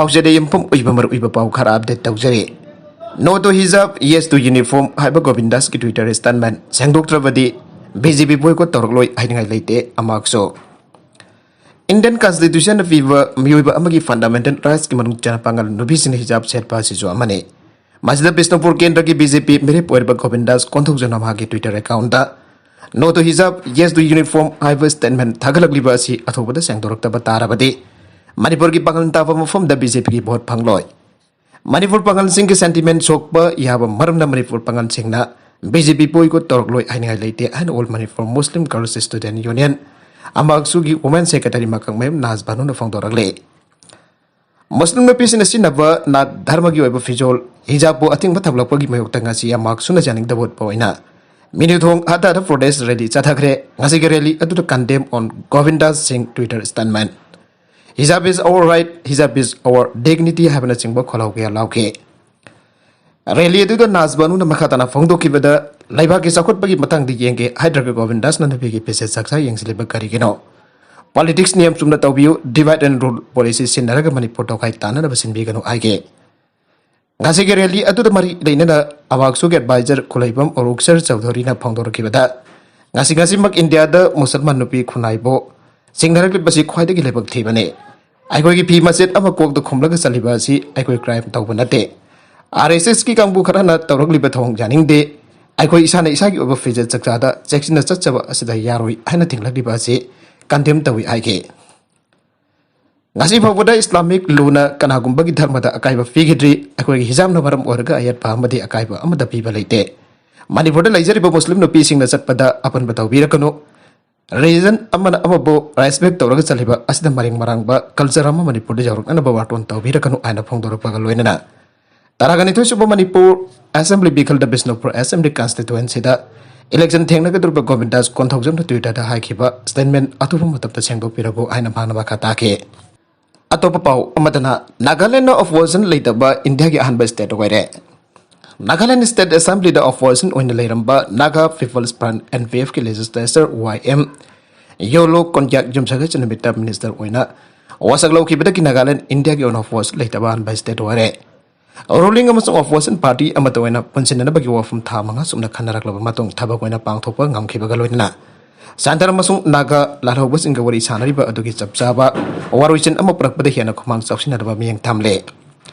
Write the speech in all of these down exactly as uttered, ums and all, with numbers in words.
ꯄꯥꯎꯆꯦꯗ ꯌꯨꯝꯐꯝ ꯑꯣꯏꯕ ꯃꯔꯨꯑꯣꯏꯕ ꯄꯥꯎ ꯈꯔ ꯑꯞꯗꯦꯠ ꯇꯧꯖꯔꯤ꯫ "No to hijab, yes to uniform" ꯍꯥꯏꯕ ꯒꯣꯕꯤꯟꯗꯥꯁꯀꯤ Twitter statement ꯁꯦꯡꯗꯣꯛꯇ꯭ꯔꯕꯗꯤ B J P boycott ꯇꯧꯔꯛꯂꯣꯏ ꯍꯥꯏꯅꯤꯡꯉꯥꯏ ꯂꯩꯇꯦ꯫ ꯑꯃꯥꯛꯁꯨ Indian Constitution ꯅ ꯄꯤꯕ ꯃꯤꯑꯣꯏꯕ ꯑꯃꯒꯤ fundamental rights ꯀꯤ ꯃꯅꯨꯡ ꯆꯟꯅ ꯄꯥꯉꯜ ꯅꯨꯄꯤꯁꯤꯡꯅ hijab ꯁꯦꯠꯄ ꯑꯁꯤꯁꯨ ꯑꯃꯅꯤ꯫ ꯃꯁꯤꯗ ꯕꯤꯁꯅꯨꯄꯨꯔ ꯀꯦꯟꯗ꯭ꯔꯒꯤ B J P ꯃꯤꯔꯦꯞ ꯑꯣꯏꯔꯤꯕ ꯒꯣꯕꯤꯟꯗꯥꯁ ꯀꯣꯟꯊꯧꯖꯝꯅ ꯃꯍꯥꯛꯀꯤ Twitter account the "No to hijab, yes to uniform" ꯍꯥꯏꯕ statement ꯊꯥꯒꯠꯂꯛꯂꯤꯕ ꯑꯁꯤ ꯑꯊꯨꯕꯗ ꯁꯦꯡꯗꯣꯔꯛꯇꯕ ꯇꯥꯔꯕꯗꯤ ꯃꯅꯤꯄꯨꯔꯒꯤ ꯄꯥꯉꯜ ꯇꯥꯕ ꯃꯐꯝꯗ B J P ꯒꯤ vote ꯐꯪꯂꯣꯏ꯫ ꯃꯅꯤꯄꯨꯔ ꯄꯥꯉꯜꯁꯤꯡꯒꯤ sentiment ꯁꯣꯛꯄ ꯌꯥꯕ ꯃꯔꯝꯅ Manipur ꯄꯥꯉꯜꯁꯤꯡꯅ B J P boycott ꯇꯧꯔꯛꯂꯣꯏ ꯍꯥꯏꯅꯤꯡꯉꯥꯏ ꯂꯩꯇꯦ ꯍꯥꯏꯅ All Manipur Muslim Girls Student Union, ꯑꯃꯥꯛꯁꯨꯒꯤ Women Secretary ꯃꯀꯛꯃꯌꯨꯝ ꯅꯥꯖ ꯕꯥꯅꯨꯅ ꯐꯣꯡꯗꯣꯔꯛꯂꯤ꯫ ꯃꯨꯁꯂꯤꯝ ꯅꯨꯄꯤꯁꯤꯡꯅ ꯁꯤꯖꯤꯟꯅꯕ ꯅꯥꯠ ꯙꯔꯃꯒꯤ ꯑꯣꯏꯕ ꯐꯤꯖꯣꯜ hijab ꯄꯨ ꯑꯊꯤꯡꯕ ꯊꯝꯂꯛꯄꯒꯤ ꯃꯥꯌꯣꯛꯇ ꯉꯁꯤ ꯑꯃꯥꯛꯁꯨꯅ ꯌꯥꯅꯤꯡꯗꯕ ꯎꯠꯄ ꯑꯣꯏꯅ ꯃꯤꯅꯨꯊꯣꯡ ꯍꯠꯇꯥꯗ protest rally ꯆꯠꯊꯈ꯭ꯔꯦ꯫ ꯉꯁꯤꯒꯤ rally ꯑꯗꯨꯗ condemn on Govindas Singh Twitter statement꯫ "Hijab is our right, hijab is our dignity" ꯍꯥꯏꯕꯅꯆꯤꯡꯕ ꯈꯣꯜꯂꯥꯎ ꯀꯌꯥ ꯂꯥꯎꯈꯤ꯫ Rally ꯑꯗꯨꯗ ꯅꯥꯖ ꯕꯥꯅꯨꯅ ꯃꯈꯥ ꯇꯥꯅ ꯐꯣꯡꯗꯣꯛꯈꯤꯕꯗ, "ꯂꯩꯕꯥꯛꯀꯤ ꯆꯥꯎꯈꯠꯄꯒꯤ ꯃꯇꯥꯡꯗ ꯌꯦꯡꯒꯦ ꯍꯥꯏꯗ꯭ꯔꯒ ꯒꯣꯕꯤꯟꯗꯥꯁꯅ ꯅꯨꯄꯤꯒꯤ ꯐꯤꯖꯦꯠ ꯆꯥꯛꯆꯥ ꯌꯦꯡꯁꯤꯜꯂꯤꯕ ꯀꯔꯤꯒꯤꯅꯣ? Politics ꯅꯤꯌꯝ ꯆꯨꯝꯅ ꯇꯧꯕꯤꯌꯨ, divide and rule policy ꯁꯤꯖꯤꯟꯅꯔꯒ ꯃꯅꯤꯄꯨꯔ ꯇꯣꯈꯥꯏ ꯇꯥꯅꯅꯕ ꯁꯤꯟꯕꯤꯒꯅꯨ" ꯍꯥꯏꯈꯤ꯫ ꯉꯁꯤꯒꯤ rally ꯑꯗꯨꯗ ꯃꯔꯤ ꯂꯩꯅꯅ ꯑꯃꯥꯛꯁꯨꯒꯤ advisor ꯈꯨꯂꯩꯕꯝ ꯑꯣꯔꯨꯛꯁꯔ ꯆꯧꯙꯨꯔꯤꯅ ꯐꯣꯡꯗꯣꯔꯛꯈꯤꯕꯗ, "ꯉꯁꯤ ꯉꯁꯤꯃꯛ ꯏꯟꯗꯤꯌꯥꯗ ꯃꯨꯁꯜꯃꯥꯟ ꯅꯨꯄꯤ ꯈꯨꯟꯅꯥꯏꯕꯨ ꯆꯤꯡꯅꯔꯛꯂꯤꯕꯁꯤ ꯈ꯭ꯋꯥꯏꯗꯒꯤ ꯂꯥꯏꯕꯛ ꯊꯤꯕꯅꯤ꯫ ꯑꯩꯈꯣꯏꯒꯤ ꯐꯤ ꯃꯆꯦꯠ ꯑꯃ ꯀꯣꯛꯇ ꯈꯨꯝꯂꯒ ꯆꯠꯂꯤꯕ ꯑꯁꯤ ꯑꯩꯈꯣꯏ crime ꯇꯧꯕ ꯅꯠꯇꯦ꯫ R S S ꯀꯤ ꯀꯥꯡꯕꯨ ꯈꯔꯅ ꯇꯧꯔꯛꯂꯤꯕ ꯊꯧꯑꯣꯡ ꯌꯥꯅꯤꯡꯗꯦ꯫ ꯑꯩꯈꯣꯏ ꯏꯁꯥꯅ ꯏꯁꯥꯒꯤ ꯑꯣꯏꯕ ꯐꯤꯖꯦꯠ ꯆꯥꯛꯆꯥꯗ ꯆꯦꯛꯁꯤꯟꯅ ꯆꯠꯆꯕ ꯑꯁꯤꯗ ꯌꯥꯔꯣꯏ" ꯍꯥꯏꯅ ꯊꯤꯡꯂꯛꯂꯤꯕ ꯑꯁꯤ condemn ꯇꯧꯏ ꯍꯥꯏꯈꯤ꯫ "ꯉꯁꯤ ꯐꯥꯎꯕꯗ Islamic law ꯅ ꯀꯅꯥꯒꯨꯝꯕꯒꯤ ꯙꯔꯃꯗ ꯑꯀꯥꯏꯕ ꯄꯤꯈꯤꯗ꯭ꯔꯤ꯫ ꯑꯩꯈꯣꯏꯒꯤ hijab ꯅ ꯃꯔꯝ ꯑꯣꯏꯔꯒ ꯑꯌꯦꯠꯄ ꯑꯃꯗꯤ ꯑꯀꯥꯏꯕ ꯑꯃꯠꯇ ꯄꯤꯕ ꯂꯩꯇꯦ꯫ ꯃꯅꯤꯄꯨꯔꯗ ꯂꯩꯖꯔꯤꯕ ꯃꯨꯁꯂꯤꯝ ꯅꯨꯄꯤꯁꯤꯡꯅ ꯆꯠꯄꯗ ꯑꯄꯟꯕ ꯇꯧꯕꯤꯔꯛꯀꯅꯨ꯫ Religion ꯑꯃꯅ ꯑꯃꯕꯨ respect ꯇꯧꯔꯒ ꯆꯠꯂꯤꯕ ꯑꯁꯤꯗ ꯃꯔꯤꯡ ꯃꯔꯥꯡꯕ culture ꯑꯃ ꯃꯅꯤꯄꯨꯔꯗ ꯌꯧꯔꯛꯅꯅꯕ ꯋꯥꯇꯣꯟ ꯇꯧꯕꯤꯔꯛꯀꯅꯨ" ꯍꯥꯏꯅ ꯐꯣꯡꯗꯣꯔꯛꯄꯒ ꯂꯣꯏꯅꯅ ꯇꯔꯥꯒ ꯅꯤꯊꯣꯏ ꯁꯨꯕ Manipur Assembly ꯕꯤꯈꯜꯗ Bishnupur Assembly Constituency ꯗ election ꯊꯦꯡꯅꯒꯗꯧꯔꯤꯕ ꯒꯣꯕꯤꯟꯗꯥꯁ ꯀꯣꯟꯊꯧꯖꯝꯅ Twitter ꯗ ꯍꯥꯏꯈꯤꯕ statement ꯑꯊꯨꯕ ꯃꯇꯝꯗ ꯁꯦꯡꯗꯣꯛꯄꯤꯔꯛꯎ ꯍꯥꯏꯅ ꯃꯍꯥꯛꯅ ꯃꯈꯥ ꯇꯥꯈꯤ꯫ ꯑꯇꯣꯞꯄ ꯄꯥꯎ ꯑꯃꯗꯅ, ꯅꯥꯒꯥꯂꯦꯟꯗ opposition ꯂꯩꯇꯕ ꯏꯟꯗꯤꯌꯥꯒꯤ ꯑꯍꯥꯟꯕ state ꯑꯣꯏꯔꯦ꯫ ꯅꯥꯒꯥꯂꯦꯟ state assembly ꯗ opposition ꯑꯣꯏꯅ ꯂꯩꯔꯝꯕ Naga People's Front, N P F ꯀꯤ legislator Y M ꯌꯣꯂꯣ ꯀꯣꯟꯌꯥꯛ ꯌꯨꯝꯁꯀꯩꯁ ꯅꯨꯃꯤꯠꯇ minister ꯑꯣꯏꯅ ꯋꯥꯁꯛ ꯂꯧꯈꯤꯕꯗꯒꯤ ꯅꯥꯒꯥꯂꯦꯟ ꯏꯟꯗꯤꯌꯥꯒꯤ ꯑꯣꯏꯅ ꯑꯣꯄꯣꯖꯤꯁꯟ ꯂꯩꯇꯕ ꯑꯍꯥꯟꯕ ꯁ꯭ꯇꯦꯠ ꯑꯣꯏꯔꯦ꯫ ꯔꯨꯂꯤꯡ ꯑꯃꯁꯨꯡ ꯑꯣꯄꯣꯖꯤꯁꯟ ꯄꯥꯔꯇꯤ ꯑꯃꯠꯇ ꯑꯣꯏꯅ ꯄꯨꯟꯁꯤꯟꯅꯅꯕꯒꯤ ꯋꯥꯐꯝ ꯊꯥ ꯃꯉꯥ ꯆꯨꯞꯅ ꯈꯟꯅꯔꯛꯂꯕ ꯃꯇꯨꯡ ꯊꯕꯛ ꯑꯣꯏꯅ ꯄꯥꯡꯊꯣꯛꯄ ꯉꯝꯈꯤꯕꯒ ꯂꯣꯏꯅꯅ ꯁꯦꯟꯇꯔ ꯑꯃꯁꯨꯡ ꯅꯥꯒꯥ ꯂꯥꯜꯍꯧꯕꯁꯤꯡꯒ ꯋꯥꯔꯤ ꯁꯥꯅꯔꯤꯕ ꯑꯗꯨꯒꯤ ꯆꯞ ꯆꯥꯕ ꯋꯥꯔꯣꯏꯁꯤꯟ ꯑꯃ ꯄꯨꯔꯛꯄꯗ ꯍꯦꯟꯅ ꯈꯨꯃꯥꯡ ꯆꯥꯎꯁꯤꯟꯅꯗꯕ ꯃꯤꯠꯌꯦꯡ ꯊꯝꯂꯦ꯫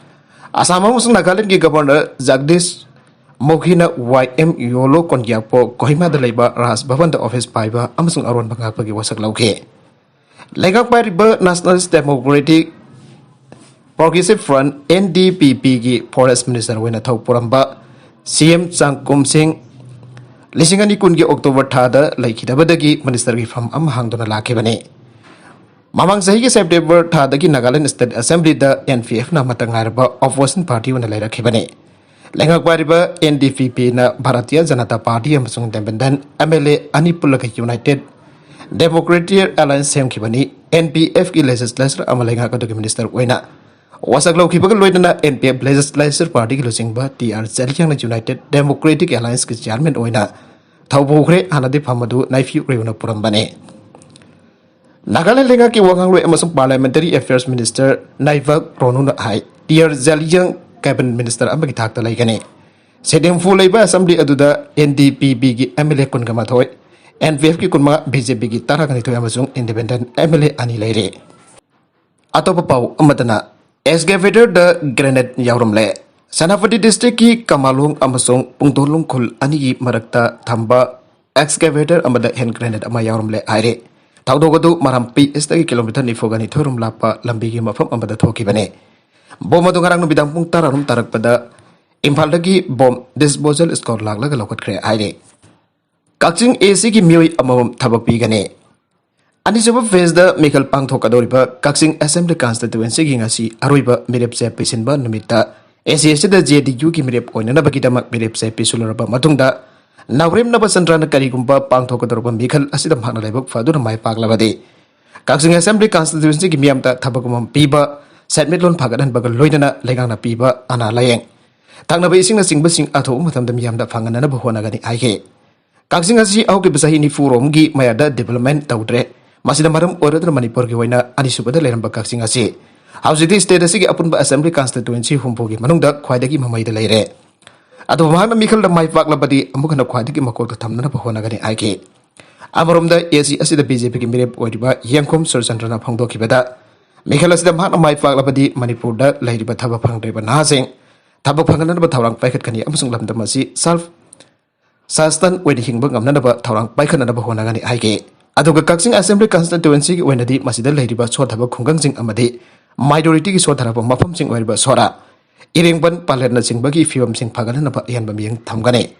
ꯑꯁꯥꯝ ꯑꯃꯁꯨꯡ ꯅꯥꯒꯥꯂꯦꯟꯗꯒꯤ ꯒꯕꯔꯅꯔ ꯖꯒꯗꯤꯁ ꯃꯨꯈꯤꯅ ꯋꯥꯏ ꯑꯦꯝ ꯌꯣꯂꯣ ꯀꯣꯟꯒ꯭ꯌꯥꯛꯄꯣ ꯀꯣꯍꯤꯃꯥꯗ ꯂꯩꯕ ꯔꯥꯖ ꯚꯕꯟꯗ ꯑꯣꯐꯤꯁ ꯄꯥꯏꯕ ꯑꯃꯁꯨꯡ ꯑꯔꯣꯟꯕ ꯉꯥꯛꯄꯒꯤ ꯋꯥꯁꯛ ꯂꯧꯈꯤ꯫ ꯂꯩꯉꯥꯛ ꯄꯥꯏꯔꯤꯕ National Democratic Progressive Front, N D P P ꯒꯤ ꯐꯣꯔꯦꯁ ꯃꯤꯅꯤꯁꯇꯔ ꯑꯣꯏꯅ ꯊꯧ ꯄꯨꯔꯝꯕ ꯁꯤ ꯑꯦꯝ ꯆꯥꯡꯀꯨꯝ ꯁꯤꯡ ꯂꯤꯁꯤꯡ ꯑꯅꯤ ꯀꯨꯟꯒꯤ ꯑꯣꯛꯇꯣꯕꯔ ꯊꯥꯗ ꯂꯩꯈꯤꯗꯕꯗꯒꯤ ꯃꯤꯅꯤꯁꯇꯔꯒꯤ ꯐꯝ ꯑꯃ ꯍꯥꯡꯗꯨꯅ ꯂꯥꯛꯈꯤꯕꯅꯤ꯫ ꯃꯃꯥꯡ ꯆꯍꯤꯒꯤ ꯁꯦꯞꯇꯦꯝꯕꯔ ꯊꯥꯗꯒꯤ ꯅꯥꯒꯥꯂꯦꯟ ꯁ꯭ꯇꯦꯠ ꯑꯦꯁꯦꯝꯕ꯭ꯂꯤꯗ N P F ꯅ ꯑꯃꯠꯇ ꯉꯥꯏꯔꯕ ꯑꯣꯄꯣꯖꯤꯁꯟ ꯄꯥꯔꯇꯤ ꯑꯣꯏꯅ ꯂꯩꯔꯛꯈꯤꯕꯅꯤ꯫ ꯂꯩꯉꯥꯛ ꯄꯥꯏꯔꯤꯕ N D P P ꯅ ꯚꯥꯔꯇꯤꯌ ꯖꯅꯇꯥ ꯄꯥꯔꯇꯤ ꯑꯃꯁꯨꯡ ꯏꯟꯗꯤꯄꯦꯟꯗꯦꯟꯠ M L A ꯑꯅꯤ ꯄꯨꯜꯂꯒ ꯌꯨꯅꯥꯏꯇꯦꯗ ꯗꯦꯃꯣꯀ꯭ꯔꯦꯇꯤꯛ ꯑꯦꯂꯥꯌꯟꯁ ꯁꯦꯝꯈꯤꯕꯅꯤ꯫ N P F ꯀꯤ ꯂꯦꯖꯤꯁꯂꯦꯆꯔ ꯑꯃ ꯂꯩꯉꯥꯛ ꯑꯗꯨꯒꯤ ꯃꯤꯅꯤꯁꯇꯔ ꯑꯣꯏꯅ ꯋꯥꯁꯛ ꯂꯧꯈꯤꯕꯒ ꯂꯣꯏꯅꯅ N P F ꯂꯦꯖꯤꯁꯂꯦꯆꯔ ꯄꯥꯔꯇꯤꯒꯤ ꯂꯨꯆꯤꯡꯕ ꯇꯤ ꯑꯥꯔ ꯖꯦꯂꯤꯌꯥꯡꯅ ꯌꯨꯅꯥꯏꯇꯦꯗ ꯗꯦꯃꯣꯀ꯭ꯔꯦꯇꯤꯛ ꯑꯦꯂꯥꯌꯟꯁꯀꯤ ꯆꯤꯌꯥꯔꯃꯦꯟ ꯑꯣꯏꯅ ꯊꯧ ꯄꯨꯈ꯭ꯔꯦ꯫ ꯍꯥꯟꯅꯗꯤ ꯐꯝ ꯑꯗꯨ ꯅꯥꯏꯐꯤꯌꯨ ꯔꯤꯑꯣꯅ ꯄꯨꯔꯝꯕꯅꯤ꯫ ꯅꯥꯒꯥꯂꯦꯟ ꯂꯩꯉꯥꯛꯀꯤ ꯋꯥꯉꯥꯡꯂꯣꯏ ꯑꯃꯁꯨꯡ ꯄꯥꯔꯂꯤꯌꯥꯃꯦꯟꯇꯔꯤ ꯑꯦꯐꯤꯌꯔꯁ ꯃꯤꯅꯤꯁꯇꯔ ꯅꯥꯏꯕꯛ ꯔꯣꯅꯨꯅ ꯍꯥꯏ, T R Zeliang cabinet minister ꯑꯃꯒꯤ ꯊꯥꯛꯇ ꯂꯩꯒꯅꯤ꯫ ꯁꯦꯗꯦꯝꯐꯨ ꯂꯩꯕ ꯑꯦꯁꯦꯝꯕ꯭ꯂꯤ ꯑꯗꯨꯗ N D P P ꯒꯤ M L A ꯀꯨꯟꯒ ꯃꯥꯊꯣꯏ, N P F ꯀꯤ ꯀꯨꯟꯃꯉꯥ, B J P ꯒꯤ ꯇꯔꯥꯒ ꯅꯤꯊꯣꯏ ꯑꯃꯁꯨꯡ ꯏꯟꯗꯤꯄꯦꯟꯗꯦꯟꯠ M L A ꯑꯅꯤ ꯂꯩꯔꯤ꯫ ꯑꯇꯣꯞꯄ ꯄꯥꯎ ꯑꯃꯗꯅ, ꯑꯦꯛꯁꯀꯦꯚꯦꯇꯔꯗ ꯒ꯭ꯔꯦꯅꯦꯗ ꯌꯥꯎꯔꯝꯂꯦ꯫ ꯁꯦꯅꯥꯄꯇꯤ ꯗꯤꯁꯇ꯭ꯔꯤꯛꯀꯤ ꯀꯃꯥꯂꯣꯡ ꯑꯃꯁꯨꯡ ꯄꯨꯡꯗꯣꯂꯣꯡ ꯈꯨꯜ ꯑꯅꯤꯒꯤ ꯃꯔꯛꯇ ꯊꯝꯕ ꯑꯦꯛꯁꯀꯦꯚꯦꯇꯔ ꯑꯃꯗ ꯍꯦꯟ ꯒ꯭ꯔꯦꯅꯦꯗ ꯑꯃ ꯌꯥꯎꯔꯝꯂꯦ ꯍꯥꯏꯔꯦ꯫ ꯊꯧꯗꯣꯛ ꯑꯗꯨ ꯃꯔꯥꯝꯄꯤ ꯏꯁꯇꯒꯤ ꯀꯤꯂꯣꯃꯤꯇꯔ ꯅꯤꯐꯨꯒ ꯅꯤꯊꯣꯏ ꯔꯣꯝ ꯂꯥꯞꯄ ꯂꯝꯕꯤꯒꯤ ꯃꯐꯝ ꯑꯃꯗ ꯊꯣꯛꯈꯤꯕꯅꯦ꯫ ꯕꯣꯝ ꯑꯗꯨ ꯉꯔꯥꯡ ꯅꯨꯃꯤꯗꯥꯡ ꯄꯨꯡ ꯇꯔꯥ ꯔꯣꯝ ꯇꯥꯔꯛꯄꯗ ꯏꯝꯐꯥꯜꯗꯒꯤ ꯕꯣꯝ ꯗꯤꯁꯄꯣꯖꯦꯜ ꯁ꯭ꯀ꯭ꯋꯥꯗ ꯂꯥꯛꯂꯒ ꯂꯧꯈꯠꯈ꯭ꯔꯦ ꯍꯥꯏꯔꯦ꯫ ꯀꯛꯆꯤꯡ A C ꯒꯤ ꯃꯤꯑꯣꯏ ꯑꯃꯃꯝ ꯊꯕꯛ ꯄꯤꯒꯅꯤ꯫ ꯑꯅꯤꯁꯨꯕ ꯐꯦꯖꯗ ꯃꯤꯈꯜ ꯄꯥꯡꯊꯣꯛꯀꯗꯧꯔꯤꯕ ꯀꯛꯆꯤꯡ ꯑꯦꯁꯦꯝꯕ꯭ꯂꯤ ꯀꯟꯁꯇꯤꯇ꯭ꯋꯦꯟꯁꯤꯒꯤ ꯉꯁꯤ ꯑꯔꯣꯏꯕ ꯃꯤꯔꯦꯞꯆꯦ ꯄꯤꯁꯤꯟꯕ ꯅꯨꯃꯤꯠꯇ A C ꯑꯁꯤꯗ J D U ꯒꯤ ꯃꯤꯔꯦꯞ ꯑꯣꯏꯅꯅꯕꯒꯤꯗꯃꯛ ꯃꯤꯔꯦꯞꯆꯦ ꯄꯤꯁꯤꯜꯂꯨꯔꯕ ꯃꯇꯨꯡꯗ ꯅꯥꯎꯔꯦꯝ ꯅꯕꯆꯟꯗ꯭ꯔꯅ ꯀꯔꯤꯒꯨꯝꯕ ꯄꯥꯡꯊꯣꯛꯀꯗꯧꯔꯕ ꯃꯤꯈꯜ ꯑꯁꯤꯗ ꯃꯍꯥꯛꯅ ꯂꯥꯏꯕꯛ ꯐꯗꯨꯅ ꯃꯥꯏ ꯄꯥꯛꯂꯕꯗꯤ ꯀꯛꯆꯤꯡ ꯑꯦꯁꯦꯝꯕ꯭ꯂꯤ ꯀꯟꯁꯇꯤꯇ꯭ꯋꯦꯟꯁꯤꯒꯤ ꯃꯤꯌꯥꯝꯗ ꯊꯕꯛ ꯑꯃꯃꯝ ꯄꯤꯕ, ꯁꯦꯟꯃꯤꯠꯂꯣꯟ ꯐꯒꯠꯍꯟꯕꯒ ꯂꯣꯏꯅꯅ ꯂꯩꯉꯥꯛꯅ ꯄꯤꯕ ꯑꯅꯥ ꯂꯥꯌꯦꯡ, ꯊꯛꯅꯕ ꯏꯁꯤꯡꯅꯆꯤꯡꯕꯁꯤꯡ ꯑꯊꯨꯕ ꯃꯇꯝꯗ ꯃꯤꯌꯥꯝꯗ ꯐꯪꯍꯟꯅꯅꯕ ꯍꯣꯠꯅꯒꯅꯤ ꯍꯥꯏꯈꯤ꯫ ꯀꯛꯆꯤꯡ ꯑꯁꯤ ꯍꯧꯈꯤꯕ ꯆꯍꯤ ꯅꯤꯐꯨ ꯔꯣꯝꯒꯤ ꯃꯌꯥꯗ ꯗꯤꯕꯦꯂꯞꯃꯦꯟ ꯇꯧꯗ꯭ꯔꯦ꯫ ꯃꯁꯤꯅ ꯃꯔꯝ ꯑꯣꯏꯔꯗꯨꯅ ꯃꯅꯤꯄꯨꯔꯒꯤ ꯑꯣꯏꯅ ꯑꯅꯤꯁꯨꯕꯗ ꯂꯩꯔꯝꯕ ꯀꯛꯆꯤꯡ ꯑꯁꯤ ꯍꯧꯖꯤꯛꯇꯤ state ꯑꯁꯤꯒꯤ ꯑꯄꯨꯟꯕ assembly constituency ꯍꯨꯝꯐꯨꯒꯤ ꯃꯅꯨꯡꯗ ꯈ꯭ꯋꯥꯏꯗꯒꯤ ꯃꯃꯩꯗ ꯂꯩꯔꯦ꯫ ꯑꯗꯨꯕꯨ ꯃꯍꯥꯛꯅ ꯃꯤꯈꯜꯗ ꯃꯥꯏ ꯄꯥꯛꯂꯕꯗꯤ ꯑꯃꯨꯛ ꯍꯟꯅ ꯈ꯭ꯋꯥꯏꯗꯒꯤ ꯃꯀꯣꯛꯇ ꯊꯝꯅꯅꯕ ꯍꯣꯠꯅꯒꯅꯤ ꯍꯥꯏꯈꯤ꯫ ꯑꯃꯔꯣꯝꯗ, ꯑꯦ ꯁꯤ ꯑꯁꯤꯗ ꯕꯤ ꯖꯦ ꯄꯤꯒꯤ ꯃꯤꯔꯦꯞ ꯑꯣꯏꯔꯤꯕ ꯌꯦꯡꯈꯣꯝ ꯁꯨꯔꯆꯟꯗ꯭ꯔꯅ ꯐꯣꯡꯗꯣꯛꯈꯤꯕꯗ, ꯃꯤꯈꯜ ꯑꯁꯤꯗ ꯃꯍꯥꯛꯅ ꯃꯥꯏ ꯄꯥꯛꯂꯕꯗꯤ ꯃꯅꯤꯄꯨꯔꯗ ꯂꯩꯔꯤꯕ ꯊꯕꯛ ꯐꯪꯗ꯭ꯔꯤꯕ ꯅꯍꯥꯁꯤꯡ ꯊꯕꯛ ꯐꯪꯍꯟꯅꯕ ꯊꯧꯔꯥꯡ ꯄꯥꯏꯈꯠꯀꯅꯤ ꯑꯃꯁꯨꯡ ꯂꯝꯗꯝ ꯑꯁꯤ self sustain ꯑꯣꯏꯅ ꯍꯤꯡꯕ ꯉꯝꯅꯅꯕ ꯊꯧꯔꯥꯡ ꯄꯥꯏꯈꯠꯅꯅꯕ ꯍꯣꯠꯅꯒꯅꯤ ꯍꯥꯏꯈꯤ꯫ ꯑꯗꯨꯒ ꯀꯛꯆꯤꯡ assembly constituencyꯒꯤ ꯑꯣꯏꯅꯗꯤ ꯃꯁꯤꯗ ꯂꯩꯔꯤꯕ ꯁꯣꯠꯊꯕ ꯈꯨꯡꯒꯪꯁꯤꯡ ꯑꯃꯗꯤ minorityꯒꯤ ꯁꯣꯠꯊꯔꯕ ꯃꯐꯝꯁꯤꯡ ꯑꯣꯏꯔꯤꯕ ꯁꯣꯔꯥ, ꯏꯔꯦꯡꯕꯟ, ꯄꯥꯂꯦꯠꯅꯆꯤꯡꯕꯒꯤ ꯐꯤꯕꯝꯁꯤꯡ ꯐꯒꯠꯍꯟꯅꯕ ꯑꯍꯦꯟꯕ ꯃꯤꯠꯌꯦꯡ ꯊꯝꯒꯅꯤ꯫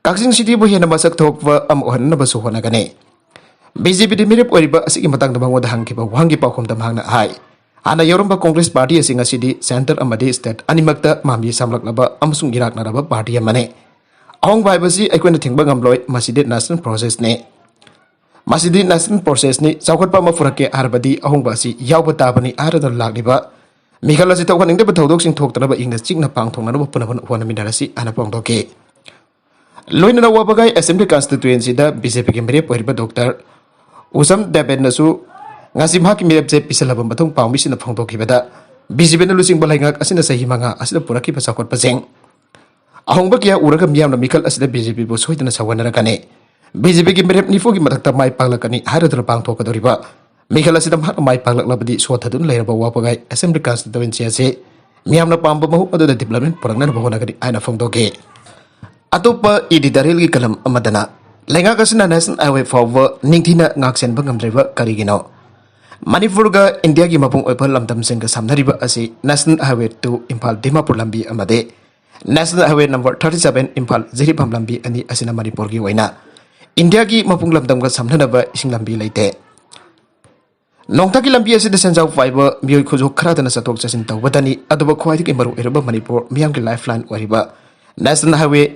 ꯀꯛꯆꯤꯡ cityꯕꯨ ꯍꯦꯟꯅ ꯃꯁꯛ ꯊꯣꯛꯄ ꯑꯃ ꯑꯣꯏꯍꯟꯅꯕꯁꯨ ꯍꯣꯠꯅꯒꯅꯤ꯫ ꯕꯤ ꯖꯦ ꯄꯤꯗ ꯃꯤꯔꯦꯞ ꯑꯣꯏꯔꯤꯕ ꯑꯁꯤꯒꯤ ꯃꯇꯥꯡꯗ ꯃꯉꯣꯟꯗ ꯍꯪꯈꯤꯕ ꯋꯥꯍꯪꯒꯤ ꯄꯥꯎꯈꯨꯝꯗ ꯃꯍꯥꯛꯅ ꯍꯥꯏ, ꯍꯥꯟꯅ ꯌꯥꯎꯔꯝꯕ ꯀꯣꯡꯒ꯭ꯔꯦꯁ ꯄꯥꯔꯇꯤ ꯑꯁꯤ ꯉꯁꯤꯗꯤ centre ꯑꯃꯗꯤ state ꯑꯅꯤꯃꯛꯇ ꯃꯥꯃꯤ ꯁꯥꯝꯂꯛꯂꯕ ꯑꯃꯁꯨꯡ ꯏꯔꯥꯛꯅꯔꯕ ꯄꯥꯔꯇꯤ ꯑꯃꯅꯤ꯫ ꯑꯍꯣꯡꯕ ꯍꯥꯏꯕꯁꯤ ꯑꯩꯈꯣꯏꯅ ꯊꯤꯡꯕ ꯉꯝꯂꯣꯏ, ꯃꯁꯤꯗꯤ national processꯅꯤ꯫ ꯃꯁꯤꯗꯤ national processꯅꯤ, ꯆꯥꯎꯈꯠꯄ ꯑꯃ ꯄꯨꯔꯛꯀꯦ ꯍꯥꯏꯔꯕꯗꯤ ꯑꯍꯣꯡꯕ ꯑꯁꯤ ꯌꯥꯎꯕ ꯇꯥꯕꯅꯤ ꯍꯥꯏꯔꯗꯨꯅ ꯂꯥꯛꯂꯤꯕ ꯃꯤꯈꯜ ꯑꯁꯤ ꯇꯧꯍꯟꯅꯤꯡꯗꯕ ꯊꯧꯗꯣꯛꯁꯤꯡ ꯊꯣꯛꯇꯅꯕ ꯏꯪꯅ ꯆꯤꯛꯅ ꯄꯥꯡꯊꯣꯛꯅꯅꯕ ꯄꯨꯝꯅꯃꯛ ꯍꯣꯠꯅꯃꯤꯟꯅꯔꯁꯤ ꯍꯥꯏꯅ ꯐꯣꯡꯗꯣꯛꯈꯤ꯫ ꯂꯣꯏꯅꯅ ꯋꯥꯕꯒꯥꯏ assembly constituencyꯗ ꯕꯤ ꯖꯦ ꯄꯤꯒꯤ ꯃꯤꯔꯦꯞ ꯑꯣꯏꯔꯤꯕ ꯗꯣꯛꯇꯔ ꯎꯁꯝ ꯗꯦꯕꯦꯟꯅꯁꯨ ꯉꯁꯤ ꯃꯍꯥꯛꯀꯤ ꯃꯤꯔꯦꯞꯁꯦ ꯄꯤꯁꯜꯂꯕ ꯃꯇꯨꯡ ꯄꯥꯎꯃꯤꯁꯤꯡꯅ ꯐꯣꯡꯗꯣꯛꯈꯤꯕꯗ, ꯕꯤ ꯖꯦ ꯄꯤꯅ ꯂꯨꯆꯤꯡꯕ ꯂꯩꯉꯥꯛ ꯑꯁꯤꯅ ꯆꯍꯤ ꯃꯉꯥ ꯑꯁꯤꯗ ꯄꯨꯔꯛꯈꯤꯕ ꯆꯥꯎꯈꯠꯄꯁꯤꯡ, ꯑꯍꯣꯡꯕ ꯀꯌꯥ ꯎꯔꯒ ꯃꯤꯌꯥꯝꯅ ꯃꯤꯈꯜ ꯑꯁꯤꯗ ꯕꯤ ꯖꯦ ꯄꯤꯕꯨ ꯁꯣꯏꯗꯅ ꯁꯧꯒꯠꯅꯔꯛꯀꯅꯤ, ꯕꯤ ꯖꯦ ꯄꯤꯒꯤ ꯃꯤꯔꯦꯞ ꯅꯤꯐꯨꯒꯤ ꯃꯊꯛꯇ ꯃꯥꯏ ꯄꯥꯛꯂꯛꯀꯅꯤ ꯍꯥꯏꯔꯗꯨꯅ ꯄꯥꯡꯊꯣꯛꯀꯗꯧꯔꯤꯕ ꯃꯤꯈꯜ ꯑꯁꯤꯗ ꯃꯍꯥꯛꯅ ꯃꯥꯏ ꯄꯥꯛꯂꯛꯂꯕꯗꯤ ꯁꯣꯠꯊꯗꯨꯅ ꯂꯩꯔꯕ ꯋꯥꯕꯒꯥꯏ assembly constituency ꯑꯁꯤ ꯃꯤꯌꯥꯝꯅ ꯄꯥꯝꯕ ꯃꯍꯨꯠ ꯑꯗꯨꯗ development ꯄꯨꯔꯛꯅꯅꯕ ꯍꯣꯠꯅꯒꯅꯤ ꯍꯥꯏꯅ ꯐꯣꯡꯗꯣꯛꯈꯤ꯫ ꯑꯇꯣꯞꯄ editorialꯒꯤ ꯀꯂꯝ ꯑꯃꯗꯅ, ꯂꯩꯉꯥꯛ ꯑꯁꯤꯅ national highway ꯐꯥꯎꯕ ꯅꯤꯡꯊꯤꯅ ꯉꯥꯛꯁꯦꯟꯕ ꯉꯝꯗ꯭ꯔꯤꯕ ꯀꯔꯤꯒꯤꯅꯣ? ꯃꯅꯤꯄꯨꯔꯒ ꯏꯟꯗꯤꯌꯥꯒꯤ ꯃꯄꯨꯡ ꯑꯣꯏꯕ ꯂꯝꯗꯝꯁꯤꯡꯒ ꯁꯝꯅꯔꯤꯕ ꯑꯁꯤ National Highway two Imphal Dimapur ꯂꯝꯕꯤ ꯑꯃꯗꯤ National Highway number thirty seven Imphal Jiribam ꯂꯝꯕꯤ ꯑꯅꯤ ꯑꯁꯤꯅ ꯃꯅꯤꯄꯨꯔꯒꯤ ꯑꯣꯏꯅ ꯏꯟꯗꯤꯌꯥꯒꯤ ꯃꯄꯨꯡ ꯂꯝꯗꯝꯒ ꯁꯝꯅꯅꯕ ꯏꯁꯤꯡ ꯂꯝꯕꯤ ꯂꯩꯇꯦ꯫ ꯅꯣꯡꯊꯛꯀꯤ ꯂꯝꯕꯤ ꯑꯁꯤꯗ ꯁꯦꯟꯖꯥꯎ ꯄꯥꯏꯕ ꯃꯤꯑꯣꯏ ꯈꯨꯖꯣꯛ ꯈꯔꯗꯅ ꯆꯠꯊꯣꯛ ꯆꯠꯁꯤꯟ ꯇꯧꯕꯗꯅꯤ, ꯑꯗꯨꯕꯨ ꯈ꯭ꯋꯥꯏꯗꯒꯤ ꯃꯔꯨ ꯑꯣꯏꯔꯕ ꯃꯅꯤꯄꯨꯔ ꯃꯤꯌꯥꯝꯒꯤ lifeline ꯑꯣꯏꯔꯤꯕ National Highway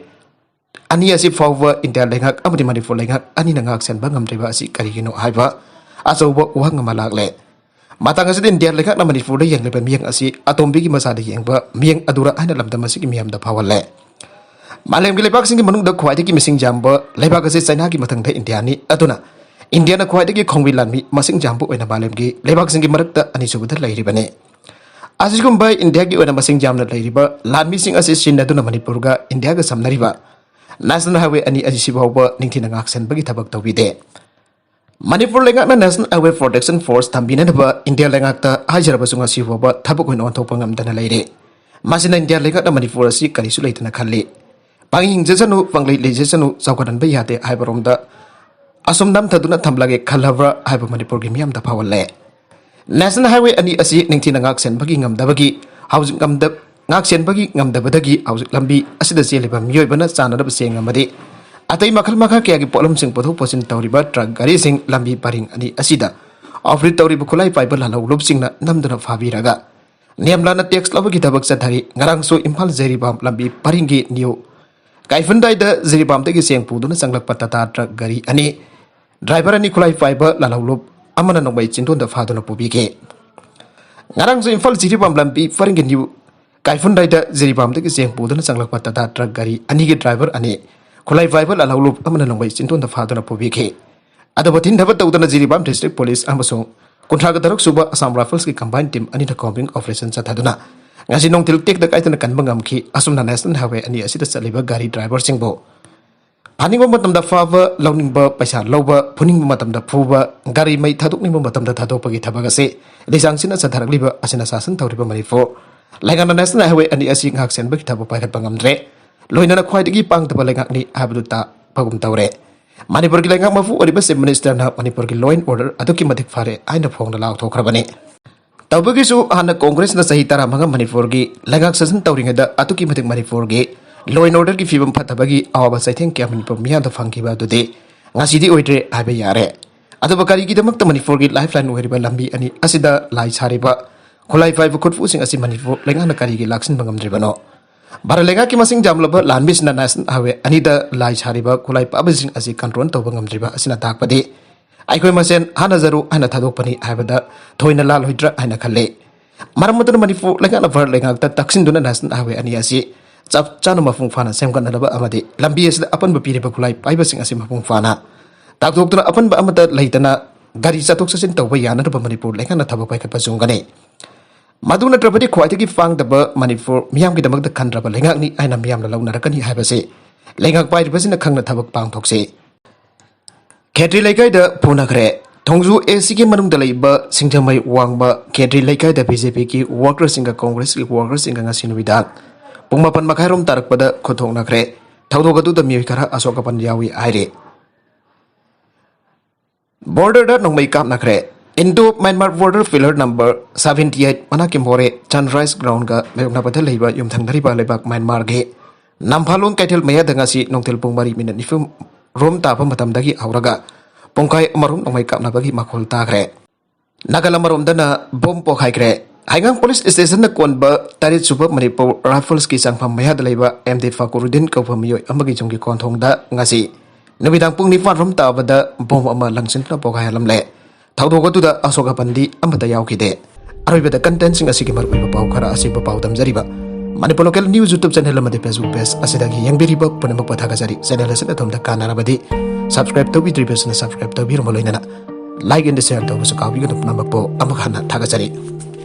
ꯑꯅꯤ ꯑꯁꯤ ꯐꯥꯎꯕ ꯏꯟꯗꯤꯌꯥ ꯂꯩꯉꯥꯛ ꯑꯃꯗꯤ ꯃꯅꯤꯄꯨꯔ ꯂꯩꯉꯥꯛ ꯑꯅꯤꯅ ꯉꯥꯛ ꯁꯦꯟꯕ ꯉꯝꯗ꯭ꯔꯤꯕ ꯑꯁꯤ ꯀꯔꯤꯒꯤꯅꯣ ꯍꯥꯏꯕ ꯑꯆꯧꯕ ꯋꯥꯍꯪ ꯑꯃ ꯂꯥꯛꯂꯦ꯫ ꯃꯇꯥꯡ ꯑꯁꯤꯗ ꯏꯟꯗꯤꯌꯥ ꯂꯩꯉꯥꯛꯅ ꯃꯅꯤꯄꯨꯔꯗ ꯌꯦꯡꯂꯤꯕ ꯃꯤꯠꯌꯦꯡ ꯑꯁꯤ ꯑꯇꯣꯝꯕꯤꯒꯤ ꯃꯆꯥꯗ ꯌꯦꯡꯕ ꯃꯤꯠꯌꯦꯡ ꯑꯗꯨꯔ ꯍꯥꯏꯅ ꯂꯝꯗꯝ ꯑꯁꯤꯒꯤ ꯃꯤꯌꯥꯝꯗ ꯐꯥꯎꯍꯜꯂꯦ꯫ ꯃꯥꯂꯦꯝꯒꯤ ꯂꯩꯕꯥꯛꯁꯤꯡꯒꯤ ꯃꯅꯨꯡꯗ ꯈ꯭ꯋꯥꯏꯗꯒꯤ ꯃꯤꯁꯤꯡ ꯌꯥꯝꯕ ꯂꯩꯕꯥꯛ ꯑꯁꯤ ꯆꯩꯅꯥꯒꯤ ꯃꯊꯪꯗ ꯏꯟꯗꯤꯌꯥꯅꯤ꯫ ꯑꯗꯨꯅ ꯏꯟꯗꯤꯌꯥꯅ ꯈ꯭ꯋꯥꯏꯗꯒꯤ ꯈꯣꯡꯕꯤ ꯂꯥꯟꯃꯤ ꯃꯁꯤꯡ ꯌꯥꯝꯕ ꯑꯣꯏꯅ ꯃꯥꯂꯦꯝꯒꯤ ꯂꯩꯕꯥꯛꯁꯤꯡꯒꯤ ꯃꯔꯛꯇ ꯑꯅꯤꯁꯨꯕꯗ ꯂꯩꯔꯤꯕꯅꯤ꯫ ꯑꯁꯤꯒꯨꯝꯕ ꯏꯟꯗꯤꯌꯥꯒꯤ ꯑꯣꯏꯅ ꯃꯁꯤꯡ ꯌꯥꯝꯅ ꯂꯩꯔꯤꯕ ꯂꯥꯟꯃꯤꯁꯤꯡ ꯑꯁꯤ ꯁꯤꯟꯅꯗꯨꯅ ꯃꯅꯤꯄꯨꯔꯒ ꯏꯟꯗꯤꯌꯥꯒ ꯁꯝꯅꯔꯤꯕ National Highway ꯑꯅꯤ ꯑꯁꯤ ꯁꯤꯐꯥꯎꯕ ꯅꯤꯡꯊꯤꯅ ꯉꯥꯛꯁꯦꯟꯕꯒꯤ ꯊꯕꯛ ꯇꯧꯕꯤꯗꯦ꯫ ꯃꯅꯤꯄꯨꯔ ꯂꯩꯉꯥꯛꯅ National Highway Protection Force ꯊꯝꯕꯤꯅꯅꯕ ꯏꯟꯗꯤꯌꯥ ꯂꯩꯉꯥꯛꯇ ꯍꯥꯏꯖꯔꯕꯁꯨ ꯉꯁꯤ ꯐꯥꯎꯕ ꯊꯕꯛ ꯑꯣꯏꯅ ꯑꯣꯟꯊꯣꯛꯄ ꯉꯝꯗꯅ ꯂꯩꯔꯦ꯫ ꯃꯁꯤꯅ ꯏꯟꯗꯤꯌꯥ ꯂꯩꯉꯥꯛꯅ ꯃꯅꯤꯄꯨꯔ ꯑꯁꯤ ꯀꯔꯤꯁꯨ ꯂꯩꯇꯅ ꯈꯜꯂꯤ꯫ ꯄꯥꯡꯒꯩ ꯍꯤꯡꯖꯁꯅꯨ, ꯄꯥꯡꯂꯩ ꯂꯩꯖꯁꯅꯨ, ꯆꯥꯎꯈꯠꯍꯟꯕ ꯌꯥꯗꯦ ꯍꯥꯏꯕꯔꯣꯝꯗ ꯑꯁꯨꯝ ꯅꯝꯊꯗꯨꯅ ꯊꯝꯂꯒꯦ ꯈꯜꯂꯕ꯭ꯔꯥ ꯍꯥꯏꯕ ꯃꯅꯤꯄꯨꯔꯒꯤ ꯃꯤꯌꯥꯝꯗ ꯐꯥꯎꯍꯜꯂꯦ꯫ National Highway ꯑꯅꯤ ꯑꯁꯤ ꯅꯤꯡꯊꯤꯅ ꯉꯥꯛꯁꯦꯟꯕꯒꯤ ꯉꯝꯗꯕꯒꯤ ꯍꯧꯖꯤꯛ ꯉꯝꯗ-, ꯉꯥꯛꯁꯦꯟꯕꯒꯤ ꯉꯝꯗꯕꯗꯒꯤ ꯍꯧꯖꯤꯛ ꯂꯝꯕꯤ ꯑꯁꯤꯗ ꯆꯦꯜꯂꯤꯕ ꯃꯤꯑꯣꯏꯕꯅ ꯆꯥꯅꯅꯕ ꯆꯦꯡ ꯑꯃꯗꯤ ꯑꯇꯩ ꯃꯈꯜ ꯃꯈꯥ ꯀꯌꯥꯒꯤ ꯄꯣꯠꯂꯝꯁꯤꯡ ꯄꯨꯊꯣꯛ ꯄꯨꯁꯤꯟ ꯇꯧꯔꯤꯕ ꯇ꯭ꯔꯛ ꯒꯥꯔꯤꯁꯤꯡ ꯂꯝꯕꯤ ꯄꯔꯤꯡ ꯑꯅꯤ ꯑꯁꯤꯗ off-road ꯇꯧꯔꯤꯕ ꯈꯨꯠꯂꯥꯏ ꯄꯥꯏꯕ ꯂꯥꯜꯍꯧꯂꯨꯞꯁꯤꯡꯅ ꯅꯝꯗꯨꯅ ꯐꯥꯕꯤꯔꯒ ꯅꯤꯌꯝ ꯂꯥꯟꯅ tax ꯂꯧꯕꯒꯤ ꯊꯕꯛ ꯆꯠꯊꯔꯤ꯫ ꯉꯔꯥꯡꯁꯨ ꯏꯝꯐꯥꯜ ꯖꯤꯔꯤꯕꯥꯝ ꯂꯝꯕꯤ ꯄꯔꯤꯡꯒꯤ ꯅ꯭ꯌꯨ ꯀꯥꯏꯐꯨꯟꯗꯥꯏꯗ ꯖꯤꯔꯤꯕꯥꯝꯗꯒꯤ ꯆꯦꯡ ꯄꯨꯗꯨꯅ ꯆꯪꯂꯛꯄ ꯇꯥꯇꯥ ꯇ꯭ꯔꯛ ꯒꯥꯔꯤ ꯑꯅꯤ ꯗ꯭ꯔꯥꯏꯚꯔ ꯑꯅꯤ ꯈꯨꯠꯂꯥꯏ ꯄꯥꯏꯕ ꯂꯥꯜꯍꯧꯂꯨꯞ ꯑꯃꯅ ꯅꯣꯡꯃꯩ ꯆꯤꯟꯗꯣꯟꯗ ꯐꯥꯗꯨꯅ ꯄꯨꯕꯤꯈꯤ꯫ ꯉꯔꯥꯡꯁꯨ ꯏꯝꯐꯥꯜ ꯖꯤꯔꯤꯕꯥꯝ ꯂꯝꯕꯤ ꯄꯔꯤꯡꯒꯤ ꯅ꯭ꯌꯨ ꯀꯥꯏꯐꯨꯟꯗꯥꯏꯗ ꯖꯤꯔꯤꯕꯥꯝꯗꯒꯤ ꯆꯦꯡ ꯄꯨꯗꯨꯅ ꯆꯪꯂꯛꯄ ꯇꯥꯇꯥ ꯇ꯭ꯔꯛ ꯒꯥꯔꯤ ꯑꯅꯤꯒꯤ ꯗ꯭ꯔꯥꯏꯚꯔ ꯑꯅꯤ ꯈꯨꯠꯂꯥꯏ ꯄꯥꯏꯕ ꯂꯥꯜꯍꯧꯂꯨꯞ ꯑꯃꯅ ꯅꯣꯡꯃꯩ ꯆꯤꯟꯗꯣꯟꯗ ꯐꯥꯗꯨꯅ ꯄꯨꯕꯤꯈꯤ꯫ ꯑꯗꯨꯕꯨ ꯊꯤꯟꯊꯕ ꯇꯧꯗꯅ ꯖꯤꯔꯤꯕꯥꯝ district police ꯑꯃꯁꯨꯡ ꯀꯨꯟꯊ꯭ꯔꯥꯒ ꯇꯔꯨꯛ ꯁꯨꯕ Assam Riflesꯀꯤ combined team ꯑꯅꯤꯅ combing operation ꯆꯠꯊꯗꯨꯅ ꯉꯁꯤ ꯅꯨꯡꯊꯤꯜ ꯇꯦꯛꯇ ꯀꯥꯏꯗꯅ ꯀꯟꯕ ꯉꯝꯈꯤ꯫ ꯑꯁꯨꯝꯅ National Highway ꯑꯅꯤ ꯑꯁꯤꯗ ꯆꯠꯂꯤꯕ ꯒꯥꯔꯤ ꯗ꯭ꯔꯥꯏꯚꯔꯁꯤꯡꯕꯨ ꯐꯥꯅꯤꯡꯕ ꯃꯇꯝꯗ ꯐꯥꯕ, ꯂꯧꯅꯤꯡꯕ ꯄꯩꯁꯥ ꯂꯧꯕ, ꯐꯨꯅꯤꯡꯕ ꯃꯇꯝꯗ ꯐꯨꯕ, ꯒꯥꯔꯤ ꯃꯩ ꯊꯥꯗꯣꯛꯅꯤꯡꯕ ꯃꯇꯝꯗ ꯊꯥꯗꯣꯛꯄꯒꯤ ꯊꯕꯛ ꯑꯁꯤ ꯂꯤꯁꯥꯡꯁꯤꯟꯅ ꯆꯠꯊꯔꯛꯂꯤꯕ ꯑꯁꯤꯅ ꯁꯥꯁꯟ ꯇꯧꯔꯤꯕ ꯃꯅꯤꯄꯨꯔ ꯂꯩꯉꯥꯛꯅ National Highway ꯑꯅꯤ ꯑꯁꯤ ꯉꯥꯛ ꯁꯦꯟꯕꯒꯤ ꯊꯕꯛ ꯄꯥꯏꯈꯠꯄ ꯉꯝꯗ꯭ꯔꯦ꯫ ꯂꯣꯏꯅꯅ ꯈ꯭ꯋꯥꯏꯗꯒꯤ ꯄꯥꯡꯗꯕ ꯂꯩꯉꯥꯛꯅꯤ ꯍꯥꯏꯕꯗꯨ ꯇꯥꯛꯄꯒꯨꯝ ꯇꯧꯔꯦ꯫ ꯃꯅꯤꯄꯨꯔꯒꯤ ꯂꯩꯉꯥꯛ ꯃꯄꯨ ꯑꯣꯏꯔꯤꯕ Chief Ministerꯅ ꯃꯅꯤꯄꯨꯔꯒꯤ law and order ꯑꯗꯨꯛꯀꯤ ꯃꯇꯤꯛ ꯐꯔꯦ ꯍꯥꯏꯅ ꯐꯣꯡꯅ ꯂꯥꯎꯊꯣꯛꯈ꯭ꯔꯕꯅꯤ꯫ ꯇꯧꯕꯒꯤꯁꯨ ꯍꯥꯟꯅ Congressꯅ ꯆꯍꯤ ꯇꯔꯥꯃꯉꯥ ꯃꯅꯤꯄꯨꯔꯒꯤ ꯂꯩꯉꯥꯛ ꯁꯥꯁꯟ ꯇꯧꯔꯤꯉꯩꯗ ꯑꯗꯨꯛꯀꯤ ꯃꯇꯤꯛ ꯃꯅꯤꯄꯨꯔꯒꯤ law and orderꯒꯤ ꯐꯤꯕꯝ ꯐꯠꯇꯕꯒꯤ ꯑꯋꯥꯕ ꯆꯩꯊꯦꯡ ꯀꯌꯥ ꯃꯅꯤꯄꯨꯔ ꯃꯤꯌꯥꯝꯗ ꯐꯪꯈꯤꯕ ꯑꯗꯨꯗꯤ ꯉꯁꯤꯗꯤ ꯑꯣꯏꯗ꯭ꯔꯦ ꯍꯥꯏꯕ ꯌꯥꯔꯦ꯫ ꯑꯗꯨꯕꯨ ꯀꯔꯤꯒꯤꯗꯃꯛꯇ ꯃꯅꯤꯄꯨꯔꯒꯤ lifeline ꯑꯣꯏꯔꯤꯕ ꯂꯝꯕꯤ ꯑꯅꯤ ꯑꯁꯤꯗ ꯂꯥꯏ ꯁꯥꯔꯤꯕ ꯈꯨꯠꯂꯥꯏ ꯄꯥꯏꯕ ꯈꯨꯠꯄꯨꯁꯤꯡ ꯑꯁꯤ ꯃꯅꯤꯄꯨꯔ ꯂꯩꯉꯥꯛꯅ ꯀꯔꯤꯒꯤ ꯂꯥꯛꯁꯤꯟꯕ ꯉꯝꯗ꯭ꯔꯤꯕꯅꯣ? ꯚꯥꯔꯠ ꯂꯩꯉꯥꯛꯀꯤ ꯃꯁꯤꯡ ꯌꯥꯝꯂꯕ ꯂꯥꯟꯃꯤꯁꯤꯡꯅ National Highway ꯑꯅꯤꯗ ꯂꯥꯏ ꯁꯥꯔꯤꯕ ꯈꯨꯠꯂꯥꯏ ꯄꯥꯏꯕꯁꯤꯡ ꯑꯁꯤ control ꯇꯧꯕ ꯉꯝꯗ꯭ꯔꯤꯕ ꯑꯁꯤꯅ ꯇꯥꯛꯄꯗꯤ ꯑꯩꯈꯣꯏ ꯃꯁꯦꯟ ꯍꯥꯠꯅꯖꯔꯨ ꯍꯥꯏꯅ ꯊꯥꯗꯣꯛꯄꯅꯤ ꯍꯥꯏꯕꯗ ꯊꯣꯏꯅ ꯂꯥꯜꯂꯣꯏꯗ꯭ꯔꯥ ꯍꯥꯏꯅ ꯈꯜꯂꯤ꯫ ꯃꯔꯝ ꯑꯗꯨꯅ ꯃꯅꯤꯄꯨꯔ ꯂꯩꯉꯥꯛꯅ ꯚꯥꯔꯠ ꯂꯩꯉꯥꯛꯇ ꯇꯛꯁꯤꯟꯗꯨꯅ National Highway ꯑꯅꯤ ꯑꯁꯤ ꯆꯞ ꯆꯥꯅ ꯃꯄꯨꯡ ꯐꯥꯅ ꯁꯦꯝꯒꯠꯅꯅꯕ ꯑꯃꯗꯤ ꯂꯝꯕꯤ ꯑꯁꯤꯗ ꯑꯄꯟꯕ ꯄꯤꯔꯤꯕ ꯈꯨꯠꯂꯥꯏ ꯄꯥꯏꯕꯁꯤꯡ ꯑꯁꯤ ꯃꯄꯨꯡ ꯐꯥꯅ ꯇꯥꯛꯊꯣꯛꯇꯨꯅ ꯑꯄꯟꯕ ꯑꯃꯠꯇ ꯂꯩꯇꯅ ꯒꯥꯔꯤ ꯆꯠꯊꯣꯛ ꯆꯠꯁꯤꯟ ꯇꯧꯕ ꯌꯥꯅꯅꯕ ꯃꯅꯤꯄꯨꯔ ꯂꯩꯉꯥꯛꯅ ꯊꯕꯛ ꯄꯥꯏꯈꯠꯄ ꯆꯨꯝꯒꯅꯤ꯫ ꯃꯗꯨ ꯅꯠꯇ꯭ꯔꯕꯗꯤ ꯈ꯭ꯋꯥꯏꯗꯒꯤ ꯄꯥꯡꯗꯕ ꯃꯅꯤꯄꯨꯔ ꯃꯤꯌꯥꯝꯒꯤꯗꯃꯛꯇ ꯈꯟꯗ꯭ꯔꯕ ꯂꯩꯉꯥꯛꯅꯤ ꯍꯥꯏꯅ ꯃꯤꯌꯥꯝꯅ ꯂꯧꯅꯔꯛꯀꯅꯤ ꯍꯥꯏꯕꯁꯤ ꯂꯩꯉꯥꯛ ꯄꯥꯏꯔꯤꯕꯁꯤꯅ ꯈꯪꯅ ꯊꯕꯛ ꯄꯥꯡꯊꯣꯛꯁꯤ꯫ ꯈꯦꯇ꯭ꯔꯤ ꯂꯩꯀꯥꯏꯗ ꯐꯨꯅꯈ꯭ꯔꯦ꯫ ꯊꯣꯡꯖꯨ ꯑꯦ ꯁꯤꯒꯤ ꯃꯅꯨꯡꯗ ꯂꯩꯕ ꯁꯤꯡꯖꯃꯩ ꯋꯥꯡꯃ ꯈꯦꯇ꯭ꯔꯤ ꯂꯩꯀꯥꯏꯗ ꯕꯤ ꯖꯦ ꯄꯤꯒꯤ ꯋꯥꯔꯀꯔꯁꯤꯡꯒ ꯀꯣꯡꯒ꯭ꯔꯦꯁꯀꯤ ꯋꯥꯔꯀꯔꯁꯤꯡꯒ ꯉꯁꯤ ꯅꯨꯃꯤꯗꯥꯡ ꯄꯨꯡ ꯃꯥꯄꯟ ꯃꯈꯥꯏꯔꯣꯝ ꯇꯥꯔꯛꯄꯗ ꯈꯨꯠꯊꯣꯛꯅꯈ꯭ꯔꯦ꯫ ꯊꯧꯗꯣꯛ ꯑꯗꯨꯗ ꯃꯤꯑꯣꯏ ꯈꯔ ꯑꯁꯣꯛ ꯑꯄꯟ ꯌꯥꯎꯏ ꯍꯥꯏꯔꯤ꯫ ꯕꯣꯔꯗꯔꯗ ꯅꯣꯡꯃꯩ ꯀꯥꯞꯅꯈ꯭ꯔꯦ꯫ Indo Myanmar border pillar number seventy eight ꯃꯅꯥꯛꯀꯤ ꯃꯣꯔꯦ ꯁꯟꯔꯥꯏꯁ ꯒ꯭ꯔꯥꯎꯟꯒ ꯃꯥꯌꯣꯛꯅꯕꯗ ꯂꯩꯕ ꯌꯨꯝꯊꯪꯅꯔꯤꯕ ꯂꯩꯕꯥꯛ ꯃ꯭ꯌꯥꯟꯃꯥꯔꯒꯤ ꯅꯝꯐꯥꯂꯣꯡ ꯀꯩꯊꯦꯜ ꯃꯌꯥꯗ ꯉꯁꯤ ꯅꯨꯡꯊꯤꯜ ꯄꯨꯡ ꯃꯔꯤ ꯃꯤꯅꯤꯠ ꯅꯤꯐꯨ ꯔꯣꯝ ꯇꯥꯕ ꯃꯇꯝꯗꯒꯤ ꯍꯧꯔꯒ ꯄꯨꯡꯈꯥꯏ ꯑꯃꯔꯣꯝ ꯅꯣꯡꯃꯩ ꯀꯥꯞꯅꯕꯒꯤ ꯃꯈꯣꯜ ꯇꯥꯈ꯭ꯔꯦ꯫ ꯅꯥꯀꯜ ꯑꯃꯔꯣꯝꯗꯅ ꯕꯣꯝ ꯄꯣꯈꯥꯏꯈ꯭ꯔꯦ꯫ ꯍꯩꯉꯥꯡ ꯄꯨꯂꯤꯁ ꯁ꯭ꯇꯦꯁꯟꯅ ꯀꯣꯟꯕ ꯇꯔꯦꯠ ꯁꯨꯕ ꯃꯅꯤꯄꯨꯔ ꯔꯥꯏꯐꯜꯁꯀꯤ ꯆꯪꯐꯝ ꯃꯌꯥꯗ ꯂꯩꯕ ꯑꯦꯝ ꯗꯤ ꯐꯥꯀꯨꯔꯨꯗꯤꯟ ꯀꯧꯕ ꯃꯤꯑꯣꯏ ꯑꯃꯒꯤ ꯌꯨꯝꯒꯤ ꯀꯣꯟꯊꯣꯡꯗ ꯉꯁꯤ ꯅꯨꯃꯤꯗꯥꯡ ꯄꯨꯡ ꯅꯤꯄꯥꯟ ꯔꯣꯝ ꯇꯥꯕꯗ ꯕꯣꯝ ꯑꯃ ꯂꯪꯁꯤꯟꯗꯨꯅ ꯄꯣꯈꯥꯏꯍꯜꯂꯝꯂꯦ꯫ ꯊꯧꯗꯣꯛ ꯑꯗꯨꯗ ꯑꯁꯣꯛ ꯑꯄꯟꯗꯤ ꯑꯃꯠꯇ ꯌꯥꯎꯈꯤꯗꯦ꯫ ꯑꯔꯣꯏꯕꯗ ꯀꯟꯇꯦꯟꯁꯤꯡ ꯑꯁꯤꯒꯤ ꯃꯔꯨꯑꯣꯏꯕ ꯄꯥꯎ ꯈꯔ ꯑꯁꯤꯕꯨ ꯄꯥꯎ ꯇꯝꯖꯔꯤꯕ Manipur local news YouTube channel ꯑꯃꯗꯤ ꯐꯦꯁꯕꯨꯛ ꯄꯦꯖ ꯑꯁꯤꯗꯒꯤ ꯌꯦꯡꯕꯤꯔꯤꯕ ꯄꯨꯝꯅꯃꯛꯄꯨ ꯊꯥꯒꯠꯆꯔꯤ꯫ ꯆꯦꯅꯦꯜ ꯑꯁꯤꯅ ꯑꯗꯣꯝꯗ ꯀꯥꯟꯅꯔꯕꯗꯤ ꯁꯕꯁꯀ꯭ꯔꯥꯏꯕ ꯇꯧꯕꯤꯗ꯭ꯔꯤꯕꯁꯤꯅ ꯁꯕꯁꯀ꯭ꯔꯥꯏꯕ ꯇꯧꯕꯤꯔꯝꯕ ꯂꯣꯏꯅꯅ ꯂꯥꯏꯛ ꯑꯦꯟ ꯁꯦꯌꯔ ꯇꯧꯕꯁꯨ ꯀꯥꯎꯕꯤꯒꯅꯨ꯫ ꯄꯨꯝꯅꯃꯛꯄꯨ ꯑꯃꯨꯛ ꯍꯟꯅ ꯊꯥꯒꯠꯆꯔꯤ꯫